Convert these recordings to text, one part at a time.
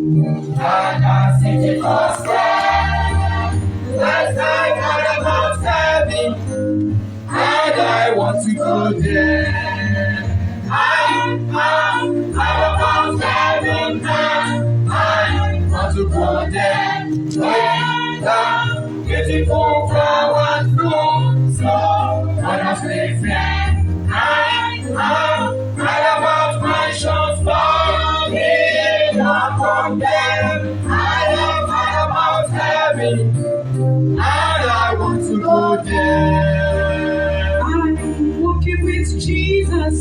And a city for sale. Last night I about heaven, and I want to go there. I am about heaven, and I want to go there. Where the beautiful flowers bloom, so wonderfully fair. I am about mansions far beyond compare. I am about heaven, and I want to go there. I'm walking with Jesus.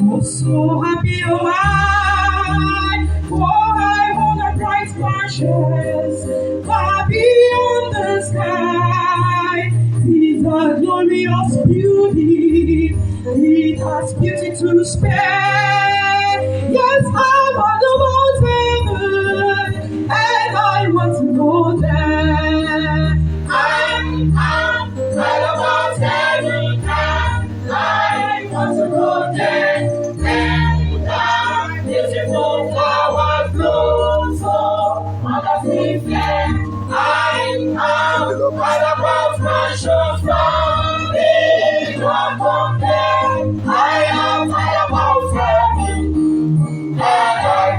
Oh, so happy am I, for I hold a bright conscience far beyond the sky. Is a glorious beauty, it has beauty to spare. Yes, I'm on the mountain, and I want to go there. I am right about heaven, and I want to go there. And the beautiful flowers bloom so wonderfully fair. I am right about mansions far beyond compare. I am right about heaven, and I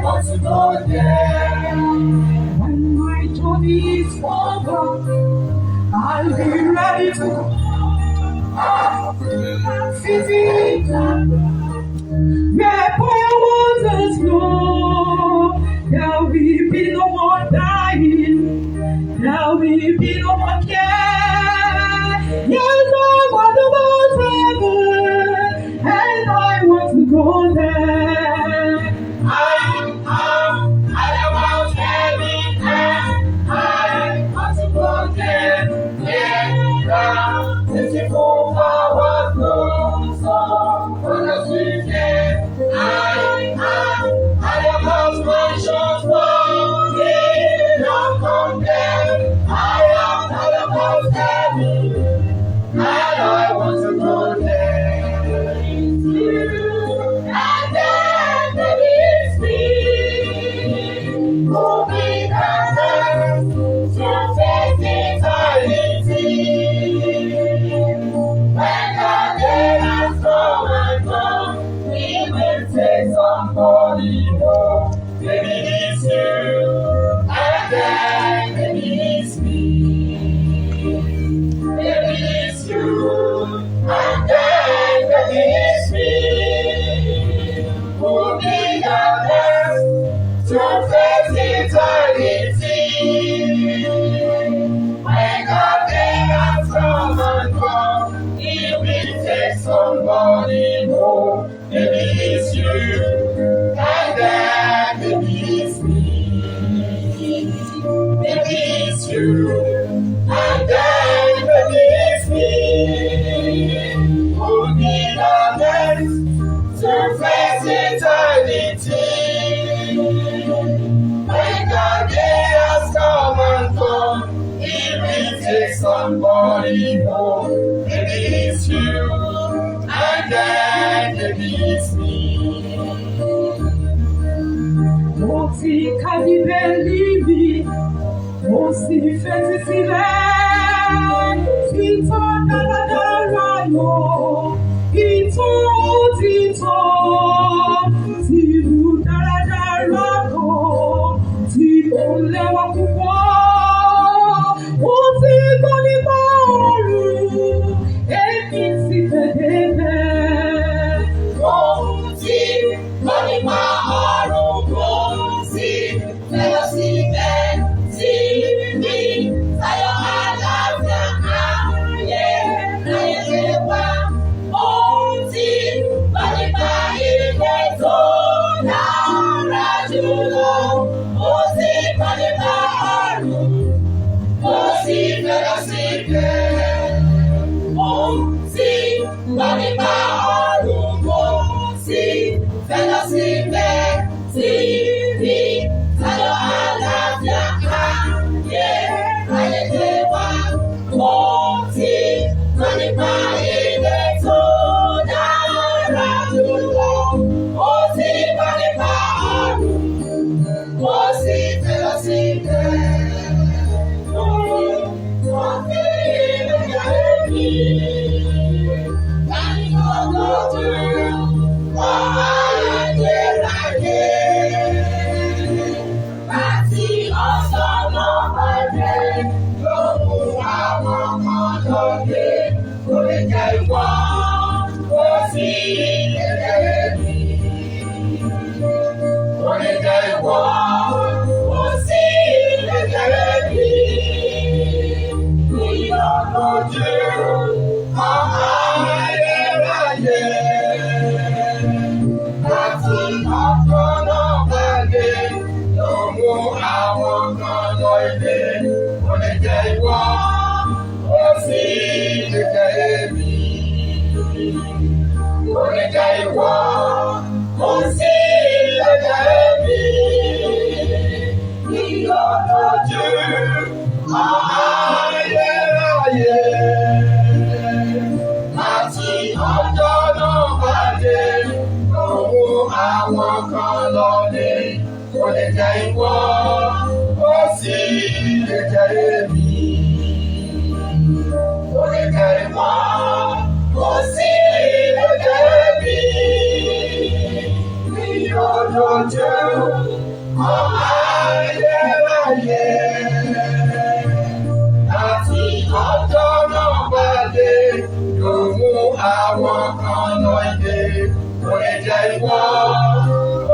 want to go there. When my journey is over, I'll be ready to go. City where waters flow, there will be no more dying, there will be no more care. Yes, I'm on the mountain, and I want to go there. I am right about heaven, and I want to go there. Where the beautiful flowers bloom so wonderfully fair. I am right about mansions far beyond compare. I am right about heaven, and I want to go there. And then maybe it's me who'll be the next to face eternity. When the day has come and gone, He will take somebody home. Maybe it's you, and then maybe it's me. Maybe it's you, and then maybe it's me. Who'll be the next to face eternity? When the day has come and gone, He will take somebody home. Maybe it's you, and then maybe it's me. Maybe it's you, and then maybe it's me. Who'll be the next to face eternity? When the day has come and gone, He will take somebody home. Maybe it's you, and then maybe it's me. Mo ti ka Bíbélì mi, mo sì fetí sílẹ̀, títọ́ dáradára lọ, ìtọ́ òtítọ́, tìlú dáradára kan, tí ó lẹ́wà púpọ̀. Mo ti gbọ́ nípa ọ̀run, èmi sì fẹ́ débẹ̀. Mo ti gbọ́ nípa ọ̀run, mo sì fẹ́ lọ síbẹ̀ tí mi tayọ̀ àlàáfíà ayé ayé wá. Mo ti gbọ́ nípa ilé tó dára jùlọ. Mo ti gbọ́ nípa ọ̀run, mo sì fẹ́ lọ síbẹ̀. Mo ti gbọ́ nípa ọ̀run, mo sì fẹ́ lọ síbẹ̀ tí mi tayọ̀ àlàáfíà ayé ayé wá. Mo ti gbọ́ nípa ilé tó dára jùlọ. Mo ti gbọ́ nípa ọ̀run, mo sì Lọlé. Kò lè jẹ́ ìwọ, ó sì lè jẹ́ èmi. Kò lè jẹ́ ìwọ, ó sì lè jẹ́ èmi. Ìyọ̀lójú ayérayé. Àti ọjọ́ náà bá dé, ló mú àwọn kan lọ ilé. Kò lè jẹ́ ìwọ, ó sì lè jẹ́ èmi. Kò lè jẹ́ ìwọ, ó sì lè jẹ́ èmi. Ìyọ̀lójú ayérayé. Àti ọjọ́ náà bá dé, ló mú àwọn kan lọlé. Kò lè jẹ́ ìwọ, ó sì lè jẹ́ èmi. Kò lè jẹ́ ìwọ, ó sì lè jẹ́ èmi. Ìyọ̀lójú ayérayé. Àti ọjọ́ náà bá dé, ló mú àwọn kan lọ ilé. Kò lè jẹ́ ìwọ,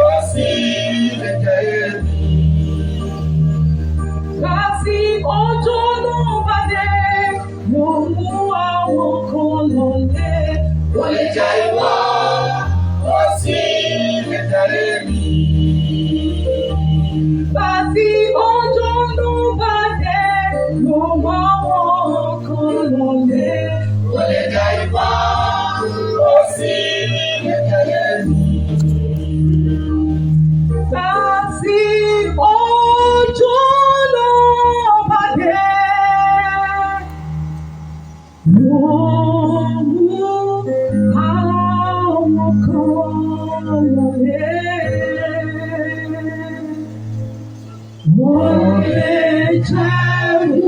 ó sì lè jẹ́ èmi. Láti ọjọ́ náà bá dé, mo mú àwọn kan lọlé. Kò lè jẹ́ ìwọ, ó sì lè jẹ́ èmi. Láti ọjọ́ náà bá dé, mo mú àwọn kan lọlé. Kò lè jẹ́ ìwọ, ó sì lè jẹ́ èmi. Láti ọjọ́ náà bá dé, mo mú àwọn kan lọlé. Mo lè jẹ́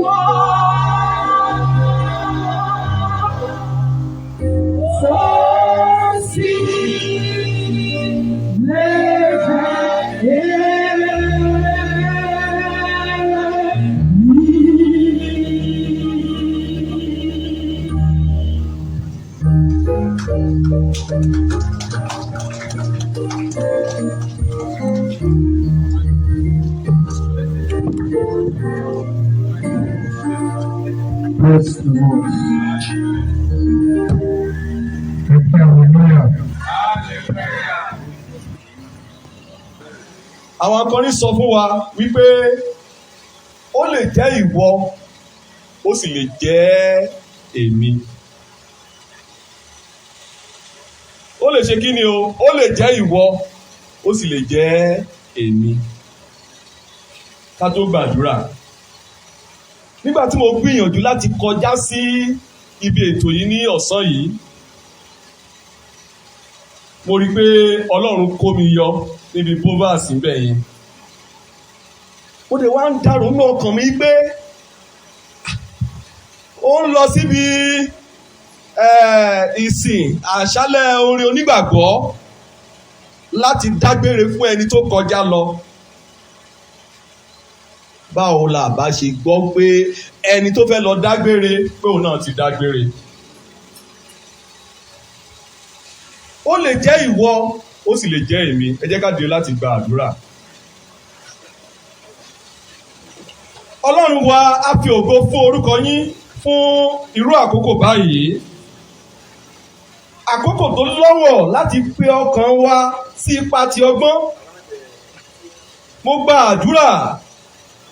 wọ́n. Ó sì lè jẹ́ èmi. Praise the Lord. Ẹ kí hallelujah. Àwọn akọrin sọ fún wa wípé ó lè jẹ́ ìwọ, ó sì lè jẹ́ èmi. Ó lè ṣe kí ni o? Ó lè jẹ́ ìwọ, ó sì lè jẹ́ èmi. Ká tó gbàdúrà, nígbà tí mo gbìyànjú láti kọjá sí ibi ètò yìí ní ọ̀sán yìí, mo rí i pé Ọlọ́run kó mi yọ níbi bovas níbẹ̀ yẹn. Ó dẹ̀ wá ń dàrú ní ọkàn mi pé ó ń lọ síbi ìsìn àṣálẹ́ orin onígbàgbọ́ láti dágbére fún ẹni tó kọjá lọ. Báwo la bá ṣe gbọ́ pé ẹni tó fẹ́ lọ dágbére pé òun náà ti dágbére? Ó lè jẹ́ ìwọ, ó sì lè jẹ́ èmi. Ẹ jẹ́ ká dìde láti gba àdúrà. Ọlọ́run wa, á fi ògo fún orúkọ yín fún irú àkókò báyìí. Àkókò tó lọ́wọ̀ láti pe ọkàn wa sí ipa ti ọgbọ́n. Mo gba àdúrà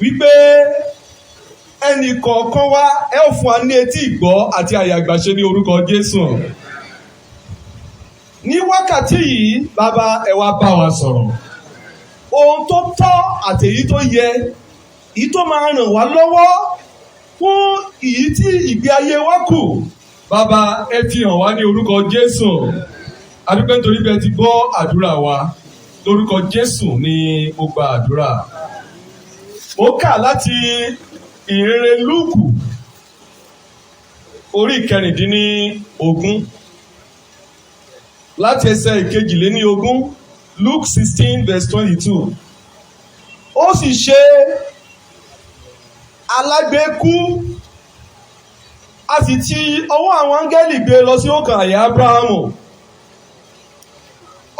wípé ẹnì kọ̀ọ̀kan wa, ẹ ó fún wa ní etí ìgbọ́ àti àyè àgbàṣe ní orúkọ Jésù. Ní wákàtí yìí, bàbá, ẹ wá bá wa sọ̀rọ̀. Ohun tó tọ́ àti èyí tó yẹ, èyí tó máa ràn wá lọ́wọ́ fún èyí tí ìgbé ayé wa kù, bàbá, ẹ fi hàn wá ní orúkọ Jésù. A dúpẹ́ nítorí bí ẹ ti gbọ́ àdúrà wa. Lórúkọ Jésù ni mo gba àdúrà. Mo kà láti Ìhìnrere Lúùkù orí 16, láti ẹsẹ̀ 22, Luke 16 verse 22. Ó sì ṣe, alágbe kú. A sì ti ọwọ́ àwọn áńgẹ́lì gbé lọ sí ọkàn àyà Ábúráhámù.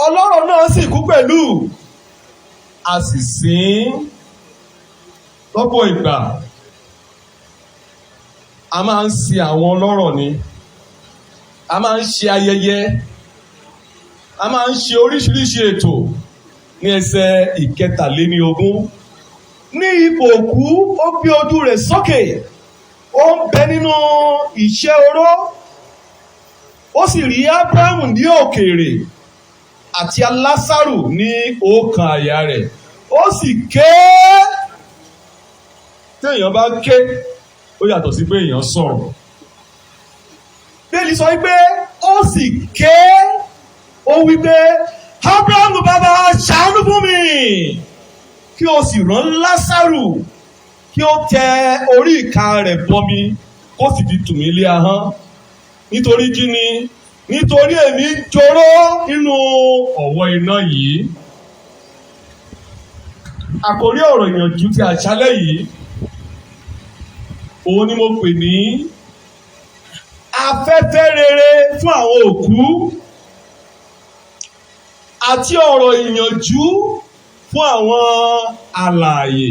Ọlọ́rọ̀ náà sì kú pẹ̀lú, a sì sin. Lọ́pọ̀ ìgbà, a máa ń sin àwọn ọlọ́rọ̀ ni, a máa ń ṣe ayẹyẹ, a máa ń ṣe oríṣiríṣi ètò. Ní ẹsẹ̀ 23, ní ipò òkú, ó gbé ojú rẹ̀ sókè, ó ń bẹ nínú ìṣẹ́ oró, ó sì rí Ábúráhámù ní òkèèrè àti Lásárù ní ọ̀kan àyà rẹ̀, ó sì ké. Téèyàn bá ké, ó yàtọ̀ sí pé èèyàn sọ̀rọ̀. Bíbélì sọ wípé ó sì ké, ó wípé, "Ábúráhámù bàbá, ṣàánú fún mi, kí o sì rán Lásárù kí ó tẹ orí ìka rẹ̀ bọmi, kó sì fi tù mí lé ahọ́n. Nítorí kí ni? Nítorí èmi ń joró nínú ọ̀wọ́ iná yìí." Àkórí ọ̀rọ̀ ìyànjú ti àṣálẹ́ yìí, òun ni mo pè ní afẹ́fẹ́ rere fún àwọn òkú àti ọ̀rọ̀ ìyànjú fún àwọn alààyè.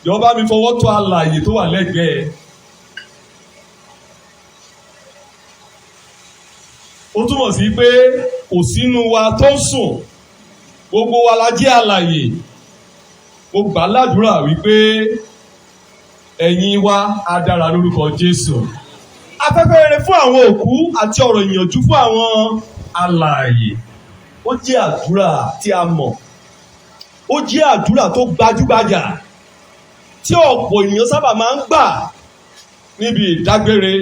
Jọ̀ọ́, bá mi fọwọ́ tó alààyè tó wà lẹ́gbẹ̀ẹ́. Ó túmọ̀ sí pé kò sínú wa tó ń sùn, gbogbo wa la jẹ́ alààyè. Mo gbà á ládùúrà wípé ẹ̀yìn wa á dára lórúkọ Jésù. Afẹ́fẹ́ rere fún àwọn òkú àti ọ̀rọ̀ ìyànjú fún àwọn alààyè. Ó jẹ́ àdúrà tí a mọ̀, ó jẹ́ àdúrà tó gbajúgbajà tí ọ̀pọ̀ ènìyàn sábà máa ń gbà níbi ìdágbére,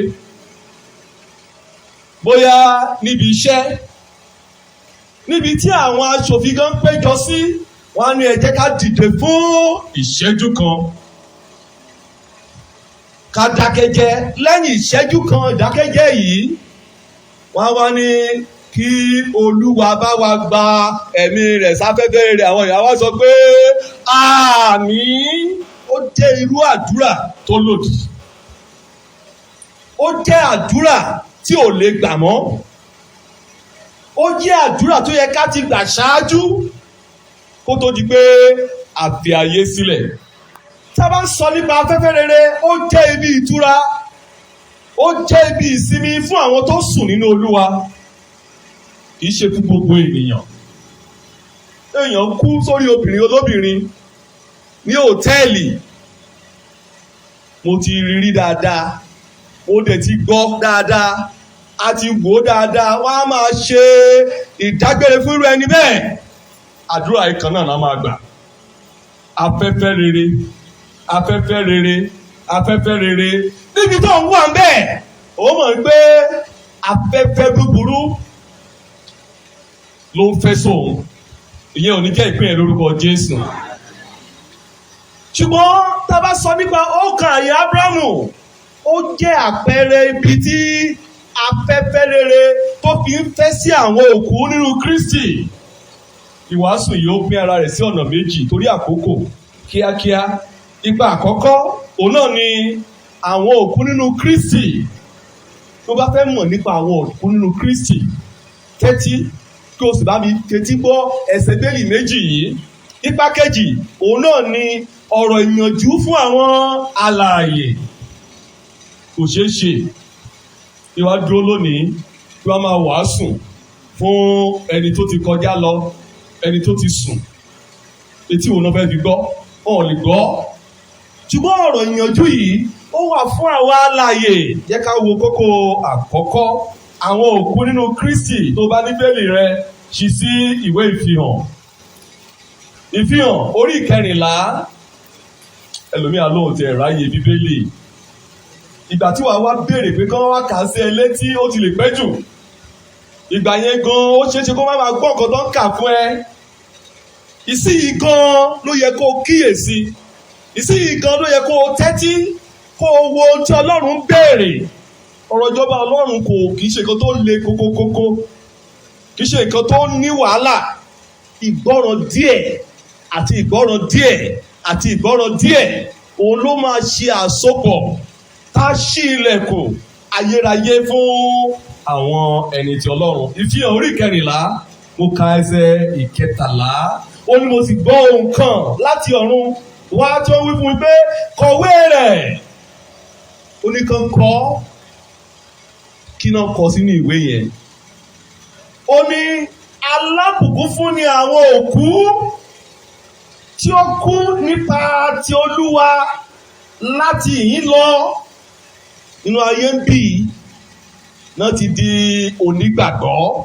bóyá níbi iṣẹ́, níbi tí àwọn aṣòfin gan péjọ sí, wọ́n á ní, "Ẹ jẹ́ ká dìde fún ìṣẹ́jú kan, ká dákẹ́jẹ́." Lẹ́yìn ìṣẹ́jú kan ìdákẹ́jẹ́ yìí, wọ́n á wá ní kí Olúwa bá wa gba ẹ̀mí rẹ̀ sáfẹ́fẹ́ rẹ̀. Àwọn ìyàwó sọ pé àmín. Ó jẹ́ irú àdúrà tó lòdì, ó jẹ́ àdúrà tí ò lè gbà mọ́, ó jẹ́ àdúrà tó yẹ ká ti gbà ṣáájú kó tó di pé a fi ayé sílẹ̀. Tí a bá ń sọ nípa afẹ́fẹ́ rere, ó jẹ́ ibi ìtura, ó jẹ́ ibi ìsinmi fún àwọn tó sùn nínú Olúwa, kì í ṣe fún gbogbo ènìyàn. Èèyàn kú sórí obìnrin olóbìnrin ní hòtẹ́ẹ̀lì, mo ti rí rí dáadáa, mo dẹ̀ ti gbọ́ dáadáa, a ti wò ó dáadáa, wọ́n á máa ṣe ìdágbére fún irú ẹni bẹ́ẹ̀. Àdúrà ìkan náà la máa gbà: afẹ́fẹ́ rere, afẹ́fẹ́ rere, afẹ́fẹ́ rere. Níbi tó ń wà ń bẹ́ẹ̀, ó mọ̀ pé afẹ́fẹ́ búburú ló ń fẹ́ sóun. Ìyẹn ò ní jẹ́ ìpín ẹ̀ lórúkọ Jésù. Ṣùgbọ́n tá a bá sọ nípa ọkàn àyà Ábúráhámù, ó jẹ́ àpẹẹrẹ ibi tí afẹ́fẹ́ rere tó fi ń fẹ́ sí àwọn òkú nínú Kristi. Ìwàásù yìí, ó pín ara rẹ̀ sí ọ̀nà méjì torí àkókò. Kíákíá, ipa àkọ́kọ́, òun náà ni àwọn òkú nínú Kristi. Tó bá fẹ́ mọ̀ nípa àwọn òkú nínú Kristi, tẹ́tí kí o sì bá mi tẹ́tí gbọ́ ẹsẹ̀ Bíbélì méjì yìí. Ipa kejì, òun náà ni ọ̀rọ̀ ìyànjú fún àwọn alààyè. Kò ṣeé ṣe kí wàá dúró lónìí kí wàá máa wàásù fún ẹni tó ti kọjá lọ, ẹni tó ti sùn. Etí wo náà fẹ́ fi gbọ́? Wọn ò lè gbọ́. Ṣùgbọ́n ọ̀rọ̀ ìyànjú yìí, ó wà fún àwa alààyè. Jẹ́ ká wo kókó àkọ́kọ́, àwọn òkú nínú Kristi. Tó bá ní Bíbélì rẹ, ṣí sí ìwé Ìfihàn, Ìfihàn orí 14. Ẹlòmíà lóhùn ti ẹ̀ ráyè Bíbélì. Ìgbà tí wàá wá béèrè pé kí wọ́n wá kà á sí ẹ létí, ó ti lè pẹ́ jù. Ìgbà yẹn gan, ó ṣeé ṣe kó má máa gbọ́ nǹkan tó ń kà fún ẹ. Ìsíyìí gan ló yẹ kó o kíyèsí, ìsíyìí gan ló yẹ kó o tẹ́tí, kó o wo ohun tí Ọlọ́run ń béèrè. Ọ̀rọ̀ ìjọba Ọlọ́run kò kì í ṣe nǹkan tó le kókókókó, kì í ṣe nǹkan tó ní wàhálà. Ìgbọ́ràn díẹ̀ àti ìgbọ́ràn díẹ̀ àti ìgbọ́ràn díẹ̀, òun ló máa ṣe àsopọ̀. Tá a ṣí ilẹ̀kùn ayérayé fún àwọn ẹni tí Ọlọ́run. Ìfihàn orí 14, mo ka ẹsẹ̀ 13. Ó ní mo sì gbọ́ ohùn kan láti ọ̀run wá tí ó wí fún mi pé, kọ̀wé rẹ̀. Ó ní kàn kọ́. Kí náà kọ sínú ìwé yẹn? Ó ní alábùkún fún ni àwọn òkú tí ó kú nípa ti Olúwa láti ìhín lọ. Inú ayé ń bì náà ti di onígbàgbọ́.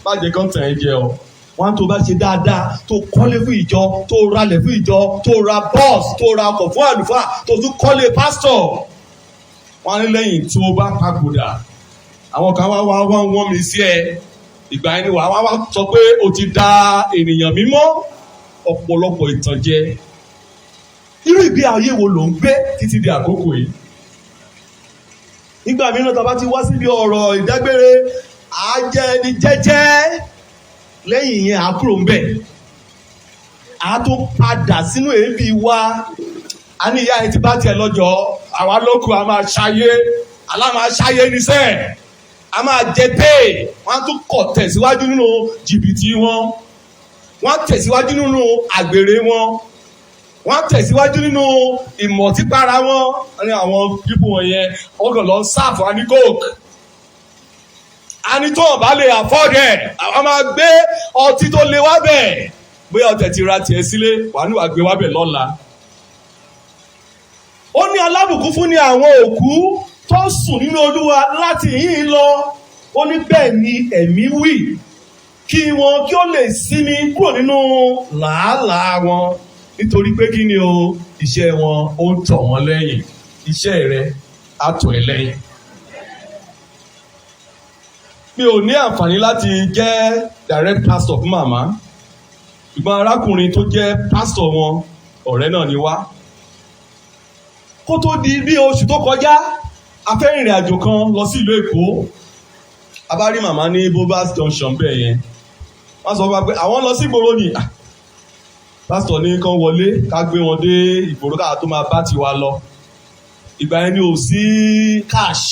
Má jẹ́ kán tàn ẹ́ jẹ o. Wọ́n tó bá ṣe dáadáa, tó kọ́lé fún ìjọ, tó ralẹ̀ fún ìjọ, tó ra bọ́ọ̀sì, tó ra ọkọ̀ fún àlùfáà, tó tún kọ́lé pásítọ̀, wọ́n á ní lẹ́yìn tó bá papòdà, àwọn kan wá wá wọ́n wọ́n mi sí ẹ. Ìgbà yẹn ni wàá wá sọ pé o ti da ènìyàn mímọ́. Ọ̀pọ̀lọpọ̀ ìtànjẹ. Irú ìgbé ayé wo ló ń gbé títí di àkókò yìí? Nígbà mìíràn, tá a bá ti wá síbi ọ̀rọ̀ ìdágbére, à á jẹ́ ẹni jẹ́jẹ́. Lẹ́yìn yẹn, à á kúrò ń bẹ̀, à á tún padà sínú èébì wa. A ní ìyá ẹ ti bá tiẹ̀ lọ́jọ́, àwa lókun, a máa ṣayé, alá máa ṣayé níṣẹ́, a máa jẹ pé wọ́n á tún kọ̀ tẹ̀síwájú nínú jìbìtì wọn, wọ́n á tẹ̀síwájú nínú àgbèrè wọn, wọ́n á tẹ̀síwájú nínú ìmọ̀típara wọn. Wọ́n ní àwọn pípọ̀ wọ̀nyẹn, wọ́n kàn lọ serve wa ní coke. A ní tó bá lè afford ẹ̀, àwọn máa gbé ọtí tó lé wá bẹ̀. Bóyá ọtẹ̀ ti ra tiẹ̀ sílé, wàá ní wàá gbé wá bẹ̀ lọ́la. Ó ní alábùkún fún ni àwọn òkú tó sùn nínú Olúwa láti yìí lọ. Ó ní bẹ́ẹ̀ ni ẹ̀mí wí, kí wọn kí ó lè sinmi kúrò nínú làálàá wọn, nítorí pé kí ni o? Iṣẹ́ wọn ó ń tọ̀ wọ́n lẹ́yìn. Iṣẹ́ rẹ á tọ̀ ẹ́ lẹ́yìn. Mi ò ní àǹfààní láti jẹ́ direct pastor fún màmá, ṣùgbọ́n arákùnrin tó jẹ́ pastor wọn, ọ̀rẹ́ náà ni wá. Kó tó di bí oṣù tó kọjá, a fẹ́ rìnrìn àjò kan lọ sí ìlú Èkó. A bá rí màmá ní Bobas Junction bẹ́ẹ̀ yẹn. Wọ́n sọ fún wa pé àwọn lọ sí ìgboro ni. Pásítọ̀ ní kán wọlé, ká gbé wọn dé ìgboro, káà tó máa bá tiwa lọ. Ìgbà yẹn ni ò sí cash.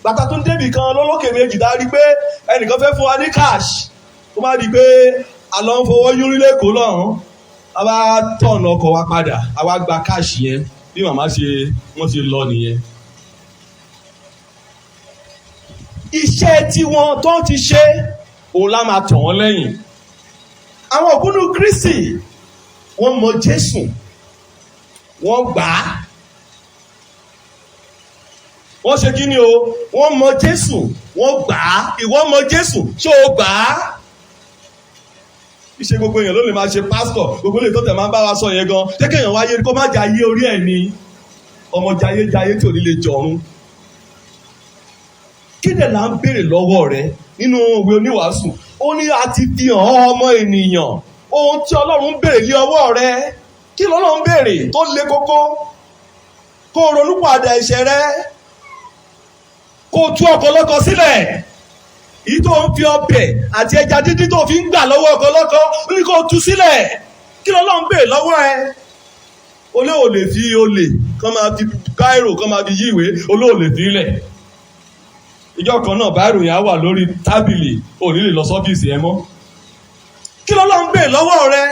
Bàtà tó ń débì kan lọ́lọ́kè méjì, dá rí pé ẹnìkan fẹ́ fún wa ní cash, ó má di pé a lọ ń fọwọ́ yúrí lẹ́kọ̀ọ́ lọ́hùn. A bá tọ̀nà ọkọ̀ wa padà, a wá gba cash yẹn. Bí màmá ṣe wọ́n ṣe lọ nìyẹn. Iṣẹ́ tí wọ́n tó ti ṣe, òun lá máa tọ̀ wọ́n lẹ́yìn. Àwọn òkúnnú Kristi, wọ́n mọ Jésù, wọ́n gbà á. Wọ́n ṣe kí ni o? Wọ́n mọ Jésù, wọ́n gbà á. Ìwọ mọ Jésù, ṣé o gbà á? Ìṣe gbogbo èèyàn ló lè máa ṣe pásítọ̀. Gbogbo lè tó tẹ̀ máa ń bá wa sọ yẹn gan. Jẹ́ kéèyàn wáyé kó má jayé orí ẹ̀ ni, ọmọ jayé jayé tí ò ní lè jọ̀run. Kí dẹ̀ là ń béèrè lọ́wọ́ rẹ? Nínú ìwé Oníwàásù, ó ní a ti fi hàn ọmọ ènìyàn ohun tí Ọlọ́run ń béèrè lé ọwọ́ rẹ. Kí lọ́lọ́run béèrè tó le kókó? Kó o ronúpìwàdà ẹ̀ṣẹ̀ rẹ, kó o tú ọkọ sílẹ̀, èyí tó ń fi ọbẹ̀ àti ẹja dídín tó fi ń gbà lọ́wọ́ ọkọ lọ́kọ, ó ní kó o tú sílẹ̀. Kí lọ́lọ́run béèrè lọ́wọ́ ẹ? Olóò lè fi olè kán máa fi báírò kán máa fi yí ìwé, olóò lè fi ilẹ̀. Ìjọ kan náà, báírò yẹn á wà lórí tábìlì, ò ní lè lọ sọ́fíìsì ẹ mọ́. Kí lọ́lọ́run béèrè lọ́wọ́ rẹ?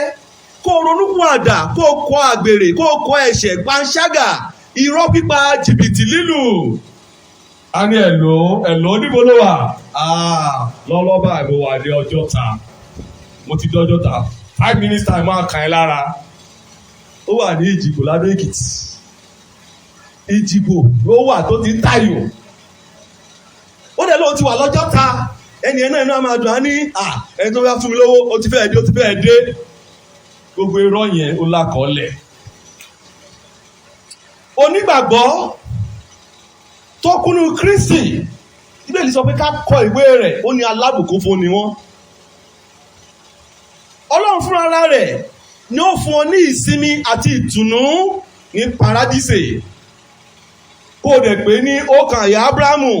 Kó o ronúpìwàdà, kó o kọ àgbèrè, kó o kọ ẹ̀ṣẹ̀, panṣágà, irọ́ pípa, jìbìtì lílù. A ní ẹ̀lò ẹ̀lò, níbo ló wà? Lọ́lọ́ báyìí, mo wà ní Ọjọ́ta, mo ti dé Ọjọ́ta. 5 minutes time, máa kàn ẹ́ lára. Ó wà ní Ìjìgbò ládó Èkìtì. Ìjìgbò ló wà tó ti ń tayò. Ó dẹ̀ lóun ti wà lọ́jọ́ta. Ẹni ẹ̀ náà, inú á máa dùn, á ní ẹni tó bá fún mi lówó, ó ti fẹ́ẹ̀ dé, ó ti fẹ́ẹ̀ dé. Gbogbo irọ́ yẹn, ó lákọọ́lẹ̀. Onígbàgbọ́ tó kúnnú Kristi, Bíbélì sọ pé ká kọ ìwé rẹ̀. Ó ní alábùkún fún ni wọ́n. Ọlọ́run fúnra rẹ̀ ni ó fún ọ ní ìsinmi àti ìtùnú ní paradíṣe. Kó o dẹ̀ pé ní ọkàn àyà Ábúráhámù,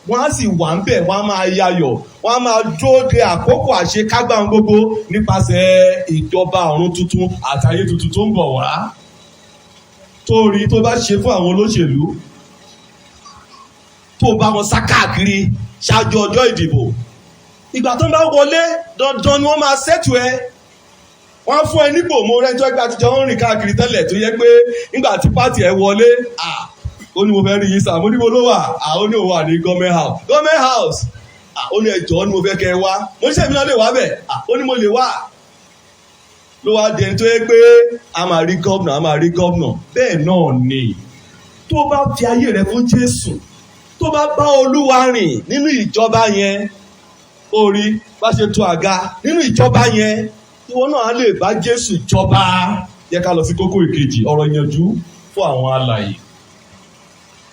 wọ́n á sì wà ń bẹ̀, wọ́n á máa yayọ̀, wọ́n á máa dúró de àkókò àṣekágbá ohun gbogbo nípasẹ̀ ìjọba ọ̀run tuntun àti ayé tuntun tó ń bọ̀ wá. Tó rí tó bá ṣe fún àwọn olóṣèlú, tó bá wọn sá káàkiri ṣáájú ọjọ́ ìdìbò, ìgbà tó ń bá wọlé, dandan ni wọ́n máa ṣètò ẹ, wọ́n á fún ẹ nípò. Mo rẹ́ tó ẹgbẹ́ àtijọ́ ń rìn káàkiri tẹ́lẹ̀, tó yẹ pé nígbà tí party ẹ wọlé, ó ní, "Mo fẹ́ rí yín sà." Mo ní, "Mo ló wà?" Ó ní òun wà ní government house. Government house. Ó ní, "Ẹjọ́ ni mo fẹ́ kẹ́ ẹ wá." Mo ní, "Sẹ́mi náà lè wá bẹ̀?" Ó ní, "Mo lè wá." Ló wá di ẹni tó yẹ pé a máa rí gómìnà, a máa rí gómìnà. Bẹ́ẹ̀ náà ni tó bá fi ayé rẹ fún Jésù, tó bá bá Olúwa rìn nínú ìjọba yẹn, orí bá ṣe tó àga nínú ìjọba yẹn, ìwọ náà á lè bá Jésù jọba. Yẹ ká lọ sí kókó ìkejì, ọ̀rọ̀ ìyànjú fún àwọn alààyè.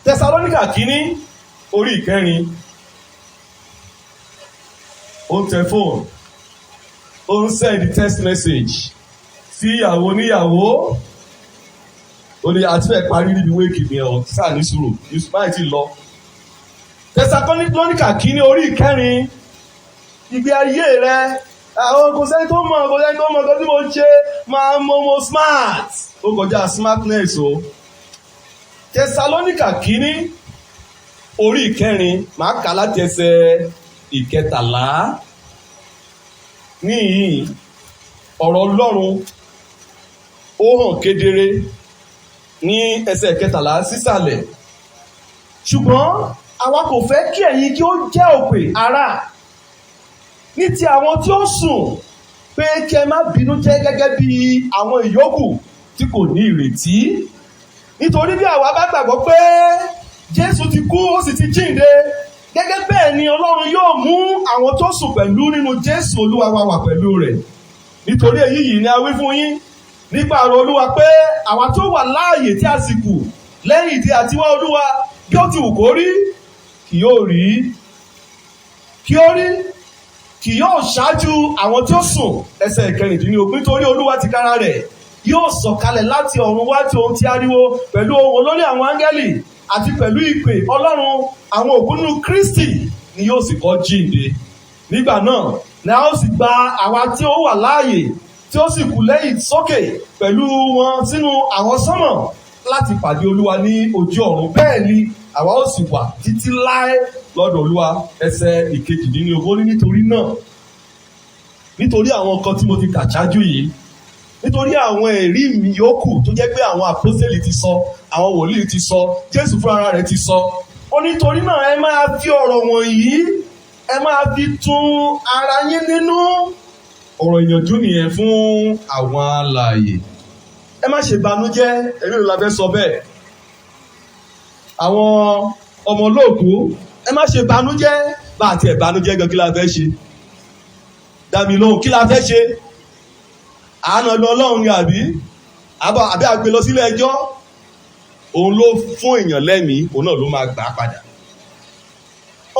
Tẹsalóníkà kínní, orí ìkẹrin. Ó ń tẹ fóònù, ó ń send text message sí ìyàwó oníyàwó, ó ní àti fẹ́ parí níbi wéèkì mi ọ̀ sáà ní sùúrù máì tí lọ. Tẹsalóníkà kínní, orí ìkẹrin. Ìgbé ayé rẹ, àwọn kò sẹ́ni tó mọ̀, kò sẹ́ni tó mọ̀ nǹkan tí mo ṣe, máa mọ mo smart. Ó kọjá smartness o. Tẹsalóníkà kínní, orí ìkẹrin, màá kà láti ẹsẹ̀ 13. Níhìn ọ̀rọ̀ Ọlọ́run ó hàn kedere ní ẹsẹ̀ 13 sísàlẹ̀. "Ṣùgbọ́n àwa kò fẹ́ kí ẹ̀yin kí ó jẹ́ òpè, ará, ní ti àwọn tí ó sùn, pé kí ẹ má bínú jẹ́ gẹ́gẹ́ bí àwọn ìyókù tí kò ní ìrètí. Nítorí bí àwa bá gbàgbọ́ pé Jésù ti kú, ó sì ti jíǹde, gẹ́gẹ́ bẹ́ẹ̀ ni Ọlọ́run yóò mú àwọn tó sùn pẹ̀lú nínú Jésù Olúwa wa wà pẹ̀lú rẹ̀. Nítorí èyí yìí ni a wí fún yín nípa ọ̀rọ̀ Olúwa, pé àwa tó wà láàyè tí a sì kù lẹ́yìn tí a ti wá Olúwa, bí ó ti wù kó rí, kì yóò rí kí ó rí, kì yóò ṣáájú àwọn tí ó sùn." Ẹsẹ̀ 16. "Nítorí Olúwa tìkára rẹ̀ yóò sọ̀kalẹ̀ láti ọ̀run wá tí ohun tí ariwo, pẹ̀lú ohùn olórí àwọn áńgẹ́lì àti pẹ̀lú ìpè Ọlọ́run. Àwọn òkú nínú Kristi ni yóò sì kọ́ jíǹde. Nígbà náà ni a ó sì gba àwa tí ó wà láàyè tí ó sì kù lẹ́yìn sókè pẹ̀lú wọn sínú àwọsánmọ̀ láti pàdé Olúwa ní ojú ọ̀run. Bẹ́ẹ̀ ni àwa ó sì wà títí láé lọ́dọ̀ Olúwa." Ẹsẹ̀ 18 ní, "Nítorí náà, nítorí àwọn nǹkan tí mo ti kà ṣáájú yìí, nítorí àwọn ẹ̀rí mi yòókù tó jẹ́ pé àwọn àpọ́sítélì ti sọ, àwọn wòlíì ti sọ, Jésù fúnra rẹ̀ ti sọ," ó nítorí náà, ẹ máa fi ọ̀rọ̀ wọ̀nyí, ẹ máa fi tún ara yín nínú. Ọ̀rọ̀ ìyànjú nìyẹn fún àwọn alààyè. Ẹ má ṣe banújẹ́. Ẹ̀mí ló la fẹ́ sọ bẹ́ẹ̀. Àwọn ọmọ olóòkú, ẹ má ṣe banújẹ́. Bá àti ẹ̀ banújẹ́ gan, kí la fẹ́ ṣe? Dá mi lóhùn, kí la fẹ́ ṣe? Àánú Ọlọ́run ni, àbí àbí àgbè lọ sílé ẹjọ́? Òun ló fún èèyàn lẹ́mìí, òun náà ló máa gbà á padà.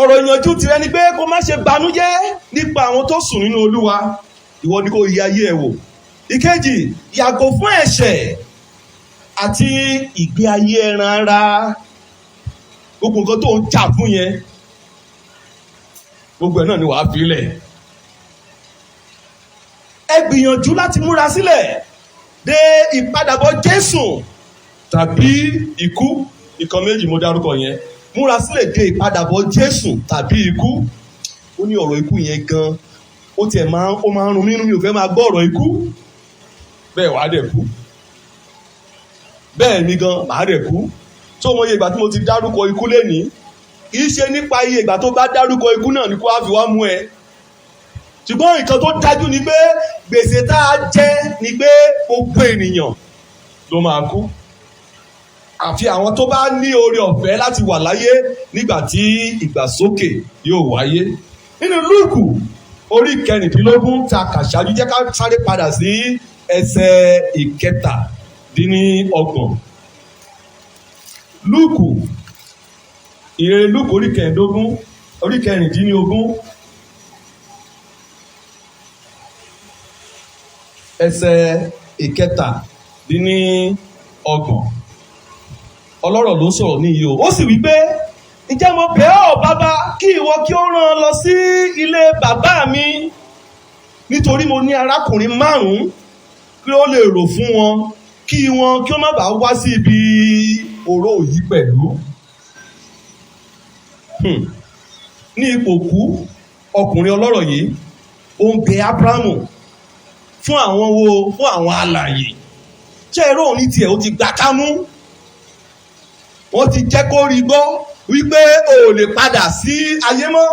Ọ̀rọ̀ ìyànjú tirẹ̀ ni pé kó má ṣe banújẹ́ nípa àwọn tó sùn nínú Olúwa. Ìwọ ni kó yẹ ayé ẹ wò. Ìkejì, yàgò fún ẹ̀ṣẹ̀ àti ìgbé ayé ẹran ara. Gbogbo nǹkan tó ń jà fún yẹn, gbogbo ẹ̀ náà ni wàá fi lẹ̀. Ẹ gbìyànjú láti múra sílẹ̀ de ìpadàbọ̀ Jésù tàbí ikú. Ìkan méjì mo dárúkọ yẹn: múra sílẹ̀ de ìpadàbọ̀ Jésù tàbí ikú. Ó ní ọ̀rọ̀ ikú yẹn gan, ó tiẹ̀ máa ó máa ń run mí nínú, mi ò fẹ́ máa gbọ́ ọ̀rọ̀ ikú. Bẹ́ẹ̀ wàá dẹ̀ kú, bẹ́ẹ̀ ni gan màá dẹ̀ kú. Tó mọ iye ìgbà tí mo ti dárúkọ ikú lénìí? Kì í ṣe nípa iye ìgbà tó bá dárúkọ ikú náà ni kó wá fi wá mú ẹ, ṣùgbọ́n nǹkan tó dájú ni pé gbèsè tá a jẹ ni pé gbogbo ènìyàn ló máa kú, àfi àwọn tó bá ní oore ọ̀fẹ́ láti wà láyé nígbà tí ìgbàsókè yóò wáyé. Nínú Lúùkù orí 16 tá a kà ṣáájú, jẹ́ ká sáré padà sí ẹsẹ̀ 37. Lúùkù, ìrere Lúùkù, orí 15, orí 16, ẹsẹ̀ 37. Ọlọ́rọ̀ ló sọ̀rọ̀ níyì o. Ó sì wí pé, "Ǹjẹ́ mo bẹ̀ ọ́, bàbá, kí ìwọ kí ó rán lọ sí ilé bàbá mi, nítorí mo ní arákùnrin márùn-ún, kí ó lè rò fún wọn." Kí wọn kí wọ́n má bàa wá sí ibi oró yìí pẹ̀lú. Ní ipò kú, ọkùnrin ọlọ́rọ̀ yìí ó ń bẹ Ábúráhámù fún àwọn wo? Fún àwọn alààyè. Ṣé ẹ̀rọ òní tiẹ̀ ó ti gbà kámú? Wọ́n ti jẹ́ kó rí gbọ́ wípé o ò lè padà sí ayé mọ́,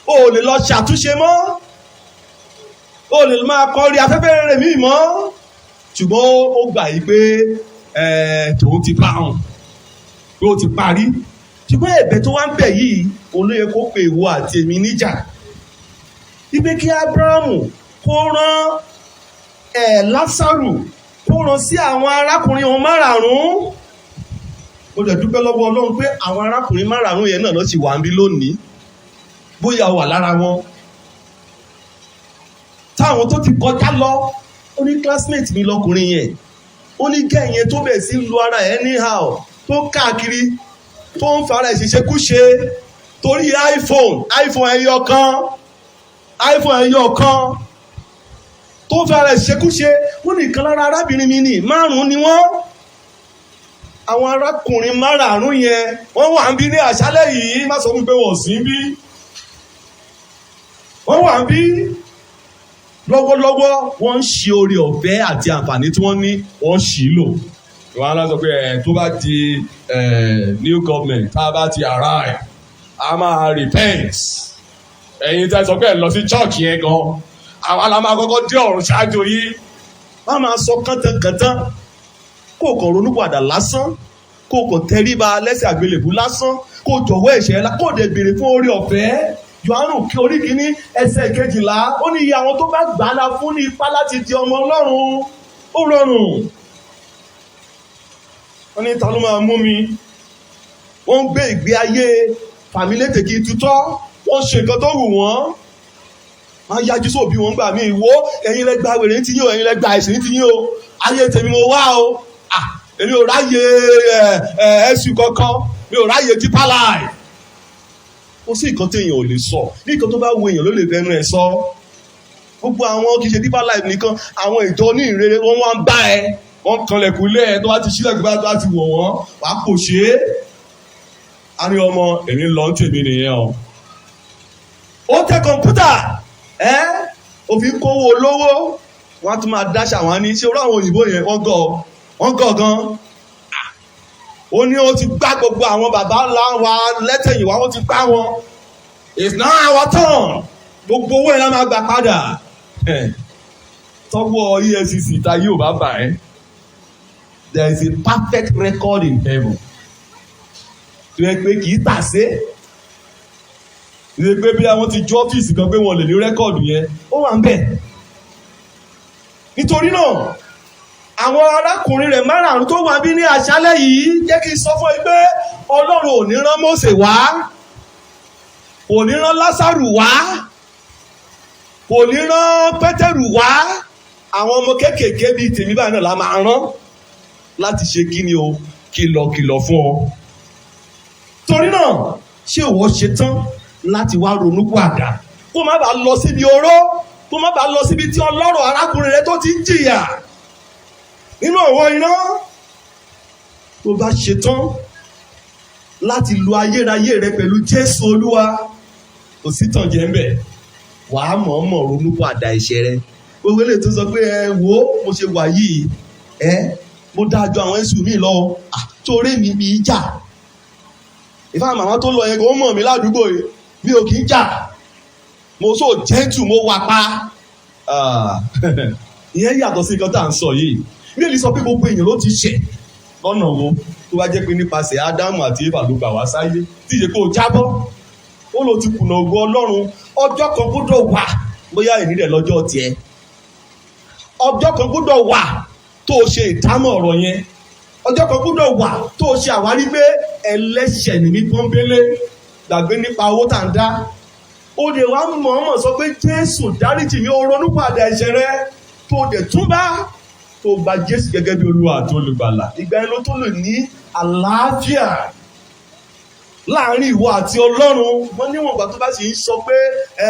o ò lè lọ ṣàtúnṣe mọ́, o lè máa kọrí afẹ́fẹ́ rere míì mọ́. Ṣùgbọ́n ó gbà yí pé tòun ti bá òun, pé ó ti parí. Ṣùgbọ́n ẹ̀bẹ̀ tó wá ń bẹ̀ yìí, olóye kó pe ìwọ àti èmi níjà wípé kí Ábúráhámù kó rán Lásárù, kó rán sí àwọn arákùnrin òun márààrún. Ó dẹ̀ dúpẹ́ lọ́wọ́ Ọlọ́run pé àwọn arákùnrin márààrún yẹn náà ló ti wà ń bí lónìí. Bóyá wà lára wọn táwọn tó ti kọjá lọ. Ó ní classmate mi lọkùnrin yẹn, ó ní gẹ̀yẹn tó bẹ̀ sí lu ara ẹ̀ anyhow, tó káàkiri, tó ń fara ẹ̀ ṣiṣẹ́kúṣe torí iPhone ẹyọ kan, iPhone ẹyọ kan, tó ń fara ẹ̀ ṣiṣẹ́kúṣe. Ó ní ìkan lára arábìnrin mi ní márùn-ún ni wọ́n. Àwọn arákùnrin márààrún yẹn, wọ́n wà ń bí ní àṣálẹ́ yìí. Má sọ fún pé wọ́n sí ń bí, wọ́n wà ń bí lọ́wọ́lọ́wọ́. Wọ́n ń ṣe oore ọ̀fẹ́ àti àǹfààní tí wọ́n ní, wọ́n ṣì í lò. Ìwọ á sọ pé ẹ tó bá di new government, tá a bá ti arrive, a máa repent. Ẹ̀yin tẹ́ sọ pé ẹ lọ sí church yẹn gan, àwa la máa kọ́kọ́ dé ọ̀run ṣáájú yìí. Wọ́n máa sọ kántánkàntán. Kó kàn ronú padà lásán, kó kàn tẹríba lẹ́sẹ̀ àgbélébú lásán, kó jọ̀wọ́ ẹ̀ṣẹ̀ ńlá, kó dẹ̀ béèrè fún oore ọ̀fẹ́. Jòhánù orí 1 ẹsẹ̀ 12, ó ní iye àwọn tó bá gbà á la fún ní ipá láti di ọmọ Ọlọ́run. Ó rọrùn. Wọ́n ní ta ló máa mú mi? Wọ́n ń gbé ìgbé ayé fàmílétè kí tutọ́, wọ́n ṣe nǹkan tó wù wọ́n, wọ́n yájú sóbí wọn gbà mí. Ìwó ẹ̀yin lẹ gba wèrè ní ti yín o, ẹ̀yin lẹ gba ẹ̀sìn ní ti yín o, ayé tèmi mo wá o. Èmi ò ráyè ẹ̀sùn kankan, mi ò ráyè Deeper Life. Kò sí nǹkan tí èèyàn ò lè sọ. Ní nǹkan tó bá wo èèyàn ló lè fẹnu ẹ̀ sọ. Gbogbo àwọn, kì í ṣe Deeper Life nìkan, àwọn ìjọ ní ìrere, wọ́n wá ń bá ẹ, wọ́n kanlẹ̀kùn lé ẹ. Tó bá ti ṣílẹ̀kùn bá tó bá ti wọ̀ wọ́n, wàá kò ṣe é. A ní ọmọ èmi ń lọ ń tèmi nìyẹn o. Ó tẹ kọ̀ǹpútà ẹ́, òfin kówó olówó, wọ́n á tún máa dáṣà. Wọn ní ṣé orí àwọn òyìnbó yẹn, wọ́n gọ̀, wọ́n gọ̀ gan. Ó ní ó ti gbá gbogbo àwọn bàbá ńlá wa lẹ́tẹ̀yìnwá, wọ́n ti gbá wọn. It's now our turn. Gbogbo owó yẹn la máa gbà padà. Tọ́wọ́ EFCC ta yóò bá bà ẹ́. There is a perfect record in heaven tó yẹ pé kì í tàsé Ìṣe pé bí àwọn ti ju ọ́fíìsì kan pé wọ́n lè ní record yẹn. Ó wà ń bẹ̀. Nítorí náà, àwọn arákùnrin rẹ̀ márààrún tó wà bí ní àṣálẹ́ yìí, jẹ́ kí n sọ fún ẹ pé Ọlọ́run ò ní rán Mósè wá, kò ní rán Lásárù wá, kò ní rán Pétérù wá. Àwọn ọmọ kéékèèké bíi tèmi báyìí náà la máa rán láti ṣe kí ni o? Kìlọ̀kìlọ̀ fún ọ. Torí náà, ṣé ìwọ ṣe tán láti wá ronú padà, kó má bàa lọ síbi oró, kó má bàa lọ síbi tí ọlọ́rọ̀ arákùnrin rẹ tó ti ń jìyà nínú ọ̀wọ́ iná? Tó bá ṣe tán láti lo ayérayé rẹ pẹ̀lú Jésù Olúwa, kò sí tànjẹ́ ń bẹ̀. Wàá mọ̀ọ́mọ̀ ronú padà ẹ̀ṣẹ̀ rẹ. Gbogbo eléyìí tó sọ pé ẹ wo, mo ṣe wà yìí, ẹ mo dáa ju àwọn ẹ̀sùn mi lọ torí mi jà. Ìfá màmá tó lọ yẹn kò mọ̀ mí ládùúgbò yìí, mi ò kì í jà, mo so gentle, mo wà pa. Ìyẹn yàtọ̀ sí nǹkan tá à ń sọ yìí. Bíbélì sọ pé gbogbo èèyàn ló ti ṣẹ̀. Lọ́nà wo? Tó bá jẹ́ pé nípasẹ̀ Ádámù àti Éfà ló gbà wá sáyé, tí ìṣe kó o jábọ́, ó lọ ti kùnà ògo Ọlọ́run. Ọjọ́ kan gbọ́dọ̀ wà, bóyá èní rẹ̀ lọ́jọ́ tiẹ̀, ọjọ́ kan gbọ́dọ̀ wà tó o ṣe ìdámọ̀ ọ̀rọ̀ yẹn. Ọjọ́ kan gbọ́dọ̀ wà tó o ṣe àwárí pé ẹlẹ́ṣẹ̀ ni mí pọ́nbélé. Gbàgbé nípa owó tá à ń dá. Ó lè wá mọ̀ọ́mọ̀ sọ pé, "Jésù, dáríjì mi." Ó ronú padà ẹ̀ṣẹ̀ rẹ, tó dẹ̀ túbá, tó gba Jésù gẹ́gẹ́ bí Olúwa àti Olùgbàlà. Ìgbà yẹn ló tó lè ní àlàáfíà láàrin ìwọ àti Ọlọ́run. Wọ́n níwọ̀n ìgbà tó bá sì ń sọ pé ẹ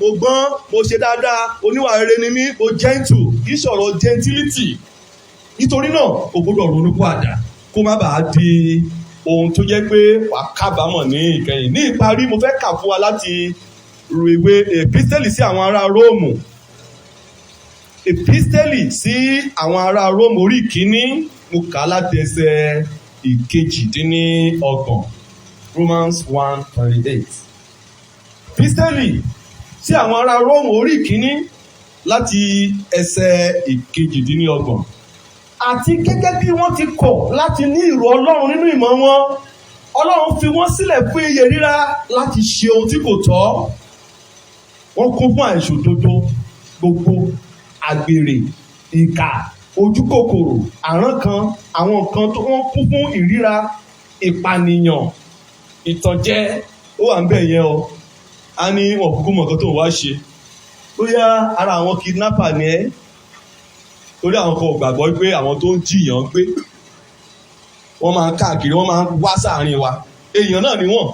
mo gbọ́n, mo ṣe dáadáa, oníwà rere ni mí, mo gentle, kì í sọ̀rọ̀ gentility. Nítorí náà, o gbọ́dọ̀ ronú pàdà kó má bàa di ohun tó jẹ́ pé wàá kábàámọ̀ ní ìkẹyìn. Ní ìparí, mo fẹ́ kà fún wa láti ìwé Epistẹ́lì sí àwọn ará Róòmù. Epistẹ́lì sí àwọn ará Róòmù orí 1, mo kà á láti ẹsẹ̀ 28. Romans 1:28. Epistẹ́lì sí àwọn ará Róòmù orí 1 láti ẹsẹ̀ 28. Àti gẹ́gẹ́ bí wọ́n ti kọ̀ láti ní ìrò Ọlọ́run nínú ìmọ̀ wọn, Ọlọ́run fi wọ́n sílẹ̀ fún iyè ríra láti ṣe ohun tí kò tọ́. Wọ́n kún fún àìṣòdodo gbogbo, àgbèrè, ìkà, ojúkòkòrò, àrán kan, àwọn nǹkan tó wọ́n kún fún ìríra, ìpànìyàn, ìtànjẹ. Ó wà ń bẹ̀ yẹn o. A ní wọn kúkú mọ̀ nǹkan tó ń wá ṣe. Bóyá ara àwọn kidnapper ni ẹ́, torí àwọn kan ò gbàgbọ́ pé àwọn tó ń jìyàn gbé, wọ́n máa ń káàkiri, wọ́n máa ń wá sáàrin wa. Èèyàn náà ni wọ́n,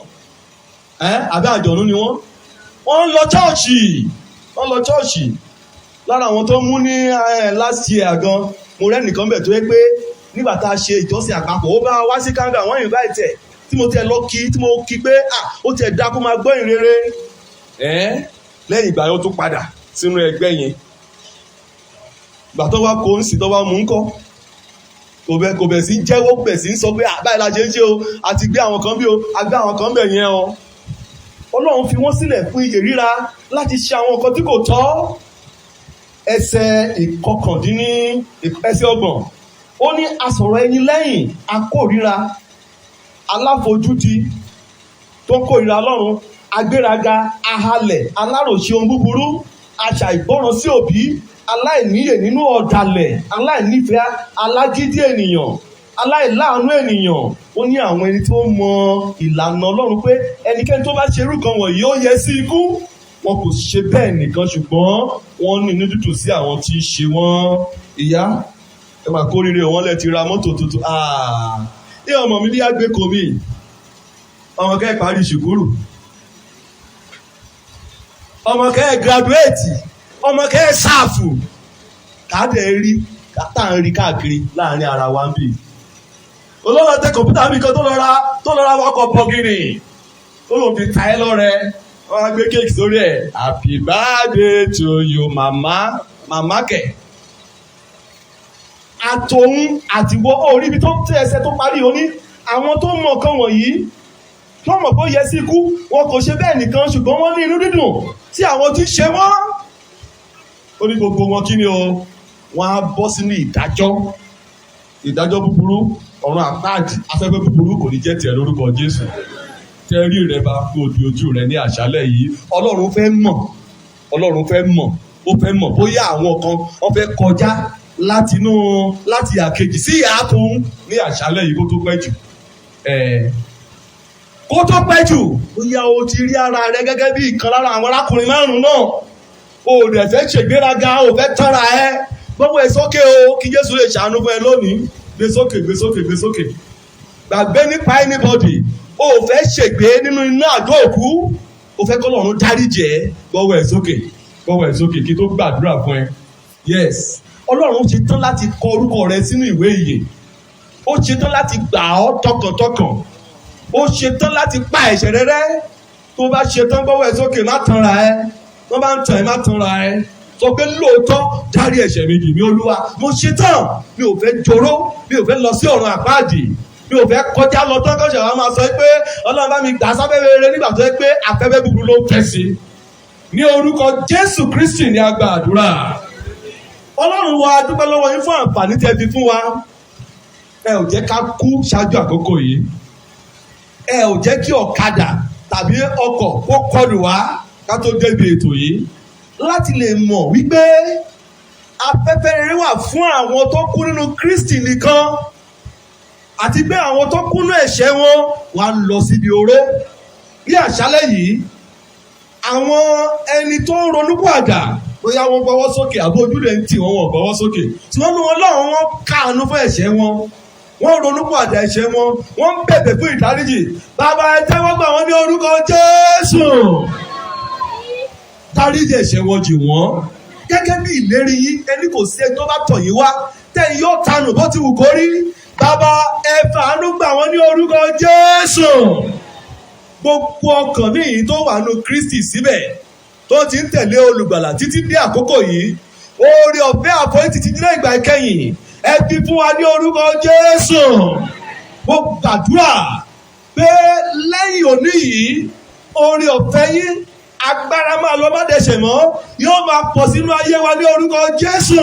àbí àjọ̀nú ni wọ́n. Wọ́n ń lọ chọ́ọ̀chì, wọ́n lọ chọ́ọ̀chì. Lára àwọn tó mú ní last year gan, mo rẹ́ nìkan bẹ̀ tó yẹ pé nígbà tá a ṣe ìjọsìn àpapọ̀, ó bá wá sí kanga, wọ́n invite ẹ̀, tí mo tiẹ̀ lọ kí, tí mo kí pé ah, ó tiẹ̀ dá kó máa gbọ́ ìrere. Lẹ́yìn ìgbà yẹn, ó tún padà sínú ẹgbẹ́ yẹn. Ìgbà tó wá kó ń sì tó wá mú ń kọ́, kò bẹ̀ sí jẹ́wọ́, bẹ̀ sí ń sọ pé báyìí la ṣe ń ṣe o, a ti gbé àwọn kan bí o, a gbé àwọn kan bẹ̀ yẹn o. Ọlọ́run fi wọ́n sílẹ̀ fún iyè ríra láti ṣe àwọn nǹkan tí kò tọ́. Ẹsẹ̀ ìkọkàndínní, ẹsẹ̀ 30, ó ní asọ̀rọ̀ ẹni lẹ́yìn, akórira, aláfojúdi, tó ń kórira Ọlọ́run, agbéraga, ahalẹ̀, aláròṣe ohun búburú, aṣàìgbọràn sí òbí, aláìníyè nínú, ọ̀dàlẹ̀, aláìnífẹ̀ẹ́, alágídí ènìyàn, aláìláàánú ènìyàn. Ó ní àwọn ẹni tó mọ ìlànà Ọlọ́run pé ẹnikẹ́ni tó bá ṣe irú kan wọ̀nyí, ó yẹ sí ikú, wọn kò ṣe bẹ́ẹ̀ nìkan, ṣùgbọ́n wọ́n ní inú dídùn sí àwọn tí í ṣe wọ́n. Ìyá, ẹ máa kó rírẹ, wọn lẹ ti ra mọ́tò tuntun. Ní ọmọ mi ní àgbékò mi, ọmọ kẹ́ ẹ̀ parí ṣùkúrù, ọmọ kẹ́ ẹ̀ graduate, ọmọ kẹ́ ẹ̀ sáàfù káàdẹ̀ rí tá à ń rí káàkiri láàrin ara wa ń bì. Olóòlò tẹ kọ̀mpútà mi kan tó lọ ra wakọ̀ bọ̀gìnì tó lòun fi ta ẹ́ lọ́rẹ, wọ́n á gbé cake sórí ẹ̀, "Happy birthday to you, mama." Màmá kẹ̀, àtòun àtiwọ́ orí ibi tó tẹ ẹsẹ̀ tó parí, ó ní àwọn tó mọ̀ nǹkan wọ̀nyí, tó mọ̀ pé ó yẹ sí ikú, wọn kò ṣe bẹ́ẹ̀ nìkan, ṣùgbọ́n wọ́n ní inú dídùn tí àwọn tí ń ṣe wọ́n. Ó ní gbogbo wọn, kí ni o, wọ́n á bọ́ sínú ìdájọ́, ìdájọ́ búburú, ọ̀run àpáàdì. Afẹ́fẹ́ búburú kò ní jẹ́ tiẹ̀ lórúkọ Jésù. Tẹ́rí rẹ bá kó di ojú rẹ ní àṣálẹ̀ yìí. Ọlọ́run fẹ́ mọ̀, Ọlọ́run fẹ́ mọ̀, ó fẹ́ mọ̀ bóyá àwọn kan wọ́n fẹ́ kọjá látinú láti àkejì sí ìhà tó ń ní àṣálẹ̀ yìí kó tó pẹ́ jù. Kó tó pẹ́ jù, bóyá o ti rí ara rẹ gẹ́gẹ́ bí ìkan lára àwọn arákùnrin márùn-ún náà, o ò dẹ̀ fẹ́ ṣègbéraga, o fẹ́ tọ́ra ẹ, gbọ́wọ́ ẹ sókè o, kí Jésù lè ṣàánú fún ẹ lónìí. Gbé sókè, gbé sókè, gbé sókè. Gbàgbé nípa anybody. O ò fẹ́ ṣègbé nínú iná àdó òkú, o fẹ́ kọ́ lọ́run dáríjì ẹ́. Gbọ́wọ́ ẹ sókè, gbọ́wọ́ ẹ sókè kí tó gbàdúrà fún ẹ. Yes, Ọlọ́run ṣe tán láti kọ orúkọ rẹ sínú ìwé ìyè. Ó ṣe tán láti gbà ọ́ tọkàntọkàn. Ó ṣe tán láti pa ẹ̀ṣẹ̀ rẹ rẹ́. Tó bá ṣe tán, gbọ́wọ́ ẹ sókè. Má tanra ẹ. Wọ́n bá ń tàn ẹ́, má tanra ẹ. Sọ pé lóòótọ́, dárí ẹ̀ṣẹ̀ mi jì mí, Olúwa, mo ṣe tán. Mi ò fẹ́ joró, mi ò fẹ́ lọ sí ọ̀run àpáàdì, mi ò fẹ́ kọjá lọ tán kọ́ṣẹ́ wa máa sọ pé Ọlọ́run bá mi gbà sáfẹ́fẹ́ rere nígbà tó yẹ pé afẹ́fẹ́ búburú ló ń fẹ́ sí. Ní orúkọ Jésù Kristi ní a gba àdúrà. Ọlọ́run wa, dúpẹ́ lọ́wọ́ yín fún àǹfààní tẹ́ fi fún wa. Ẹ ò jẹ́ ká kú ṣáájú àkókò yìí. Ẹ ò jẹ́ kí ọ̀kadà tàbí ọkọ̀ kó kọlù wá ká tó débi ètò yìí, láti lè mọ̀ wípé afẹ́fẹ́ rere wà fún àwọn tó kú nínú Kristi nìkan, àti pé àwọn tó kú nínú ẹ̀ṣẹ̀ wọn wá lọ síbi oró. Ní àṣálẹ́ yìí, àwọn ẹni tó ń ronúpìwàdà, bóyá wọ́n gbọ́wọ́ sókè àbí ojú rẹ̀ ń tì wọ́n, wọ́n gbọ́wọ́ sókè, tí wọ́n mú wọn lọ́rùn, wọn káàánú fún ẹ̀ṣẹ̀ wọn, wọ́n ronúpìwàdà ẹ̀ṣẹ̀ wọn, wọ́n ń bẹ̀bẹ̀ fún ìdáríjì. Bàbá, ẹ tẹ́wọ́ gbà wọ́n ní orúkọ Jésù. Dáríjì ẹ̀ṣẹ̀ wọn jì wọ́n. Gẹ́gẹ́ bí ìlérí yín, ẹni kò sí ẹni tó bá tọ̀ yín wá tẹ́yìn yóò tanù bó ti wù kó rí. Bàbá, ẹ fàánú gbà wọ́n ní orúkọ Jésù. Gbogbo ọkàn míì tó wà nù Kristi síbẹ̀, tó ti ń tẹ̀lé olùgbàlà títí dé àkókò yìí, oore ọ̀fẹ́ àforítì ti dílé ìgbà ìkẹyìn, ẹ fi fún wa ní orúkọ Jésù. Mo gbàdúrà pé lẹ́yìn òní yìí, oore ọ̀fẹ́ yín, agbára máa lọ má dẹ̀ṣẹ̀ mọ́, yóò máa pọ̀ sínú ayé wa ní orúkọ Jésù.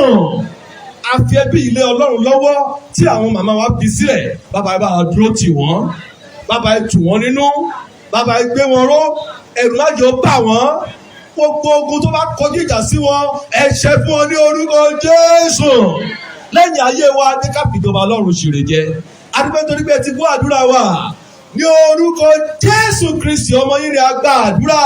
A fi ẹbí ilé Ọlọ́run lọ́wọ́ tí àwọn màmá wa fi sílẹ̀. Bàbá, ẹ bá wa dúró tì wọ́n. Bàbá, ẹ tù wọ́n nínú. Bàbá, ẹ gbé wọn ró. Ẹ̀rù má jẹ́ ó bà wọ́n. Gbogbo ogun tó bá kọjú ìjà sí wọn, ẹ ṣẹ́ fún wọn ní orúkọ Jésù. Lẹ́yìn ayé wa ní ká fìjọba Ọlọ́run ṣèrè jẹ. Adúpẹ́ nítorí pé ẹ ti gbọ́ àdúrà wa. Ní orúkọ Jésù Kristi ọmọ yín ni a gba àdúrà.